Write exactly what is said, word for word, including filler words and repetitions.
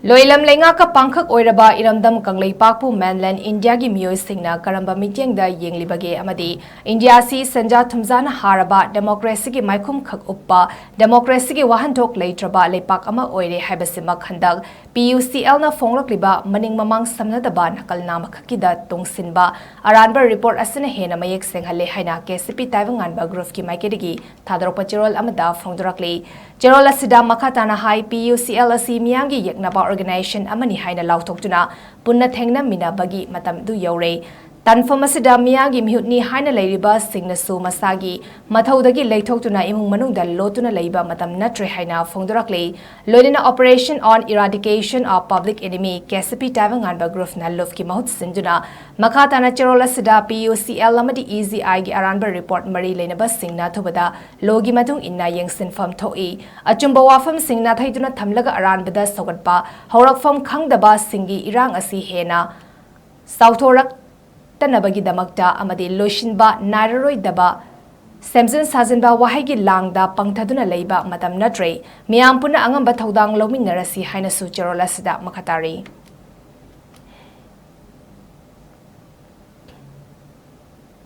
ꯂꯣꯏꯂꯝ ꯂꯩꯉꯥꯛꯀ ꯄꯥꯡꯈꯛ ꯑꯣꯏꯔꯕ ꯏꯔꯝꯗꯝ ꯀꯪꯂꯩꯄꯥꯛꯄꯨ mainland India ꯒꯤ ꯃꯤꯑꯣꯏꯁꯤꯡꯅ ꯀꯔꯝꯕ ꯃꯤꯠꯌꯦꯡꯗ ꯌꯦꯡꯂꯤꯕꯒꯦ ꯑꯃꯗꯤ India ꯑꯁꯤ ꯁꯦꯟꯖꯥ ꯊꯨꯝꯖꯥꯅ ꯍꯥꯔꯕ democracy ꯒꯤ ꯃꯥꯏꯈꯨꯝꯈꯛ ꯎꯞꯄ democracy ꯒꯤ ꯋꯥꯍꯟꯊꯣꯛ ꯂꯩꯇ꯭ꯔꯕ ꯂꯩꯄꯥꯛ ꯑꯃ ꯑꯣꯏꯔꯦ ꯍꯥꯏꯕꯁꯤꯃꯛ ꯍꯟꯗꯛ P U C L ꯅ ꯐꯣꯡꯂꯛꯂꯤꯕ ꯃꯅꯤꯡ ꯃꯃꯥꯡ ꯁꯝꯅꯗꯕ ꯅꯥꯀꯜ ꯅꯥꯝꯃꯈꯛꯀꯤꯗ ꯇꯨꯡꯁꯤꯟꯕ ꯑꯔꯥꯟꯕ report ꯑꯁꯤꯅ ꯍꯦꯟꯅ ꯃꯌꯦꯛ ꯁꯦꯡꯍꯜꯂꯦ ꯍꯥꯏꯅ K C P ꯇꯥꯏꯕꯪꯉꯥꯟꯕ group ꯀꯤ ꯃꯥꯏꯀꯩꯗꯒꯤ ꯊꯥꯗꯣꯔꯛꯄ ꯆꯦꯔꯣꯜ ꯑꯃꯗ ꯐꯣꯡꯗꯣꯔꯛꯂꯤ꯫ ꯆꯦꯔꯣꯜ ꯑꯁꯤꯗ ꯃꯈꯥ ꯇꯥꯅ ꯍꯥꯏ, P U C L ꯑꯁꯤ ꯃꯤꯌꯥꯝꯒꯤ ꯌꯦꯛꯅꯕ organization ꯑꯃꯅꯤ ꯍꯥꯏꯅ ꯂꯥꯎꯊꯣꯛꯇꯨꯅ ꯄꯨꯟꯅ ꯊꯦꯡꯅꯃꯤꯟꯅꯕꯒꯤ ꯃꯇꯝꯗꯨ ꯌꯧꯔꯦ꯫ ꯇꯥꯟꯐꯝ ꯑꯁꯤꯗ ꯃꯤꯌꯥꯝꯒꯤ ꯃꯤꯍꯨꯠꯅꯤ ꯍꯥꯏꯅ ꯂꯩꯔꯤꯕꯁꯤꯡꯅꯁꯨ ꯃꯁꯥꯒꯤ ꯃꯊꯧꯗꯒꯤ ꯂꯩꯊꯣꯛꯇꯨꯅ ꯏꯃꯨꯡ ꯃꯅꯨꯡꯗ ꯂꯣꯠꯇꯨꯅ ꯂꯩꯕ ꯃꯇꯝ ꯅꯠꯇ꯭ꯔꯦ ꯍꯥꯏꯅ ꯐꯣꯡꯗꯣꯔꯛꯂꯤ꯫ ꯂꯣꯏꯅꯅ Operation on Eradication of Public Enemy K C P ꯇꯥꯏꯕꯪꯉꯥꯟꯕ group ꯅ love ꯀꯤ ꯃꯍꯨꯠ ꯁꯤꯟꯗꯨꯅ ꯃꯈꯥ ꯇꯥꯅ ꯆꯦꯔꯣꯜ ꯑꯁꯤꯗ P U C L ꯑꯃꯗꯤ E G I ꯒꯤ ꯑꯔꯥꯟꯕ report ꯃꯔꯤ ꯂꯩꯅꯕꯁꯤꯡꯅ ꯑꯊꯨꯕꯗ law ꯒꯤ ꯃꯇꯨꯡ ꯏꯟꯅ ꯌꯦꯡꯁꯤꯟꯐꯝ ꯊꯣꯛꯏ꯫ ꯑꯆꯨꯝꯕ ꯋꯥꯐꯝꯁꯤꯡ ꯅꯥꯊꯩꯗꯨꯅ ꯊꯝꯂꯒ ꯑꯔꯥꯟꯕꯗ ꯁꯧꯒꯠꯄ ꯍꯧꯔꯛꯐꯝ ꯈꯪꯗꯕꯁꯤꯡꯒꯤ ꯏꯔꯥꯡ ꯑꯁꯤ ꯍꯦꯟꯅ ꯆꯥꯎꯊꯣꯔꯛꯇꯅꯕꯒꯤꯗꯃꯛꯇ ꯑꯃꯗꯤ ꯂꯣꯏꯁꯤꯟꯕ ꯅꯥꯏꯔꯔꯣꯏꯗꯕ ꯁꯦꯝꯖꯤꯟ ꯁꯥꯖꯤꯟꯕ ꯋꯥꯍꯩꯒꯤ ꯂꯥꯡꯗ ꯄꯪꯊꯗꯨꯅ ꯂꯩꯕ ꯃꯇꯝ ꯅꯠꯇ꯭ꯔꯦ꯫ ꯃꯤꯌꯥꯝ ꯄꯨꯟꯅ ꯑꯉꯝꯕ ꯊꯧꯗꯥꯡ ꯂꯧꯃꯤꯟꯅꯔꯁꯤ ꯍꯥꯏꯅꯁꯨ ꯆꯦꯔꯣꯜ ꯑꯁꯤꯗ ꯃꯈꯥ ꯇꯥꯔꯤ꯫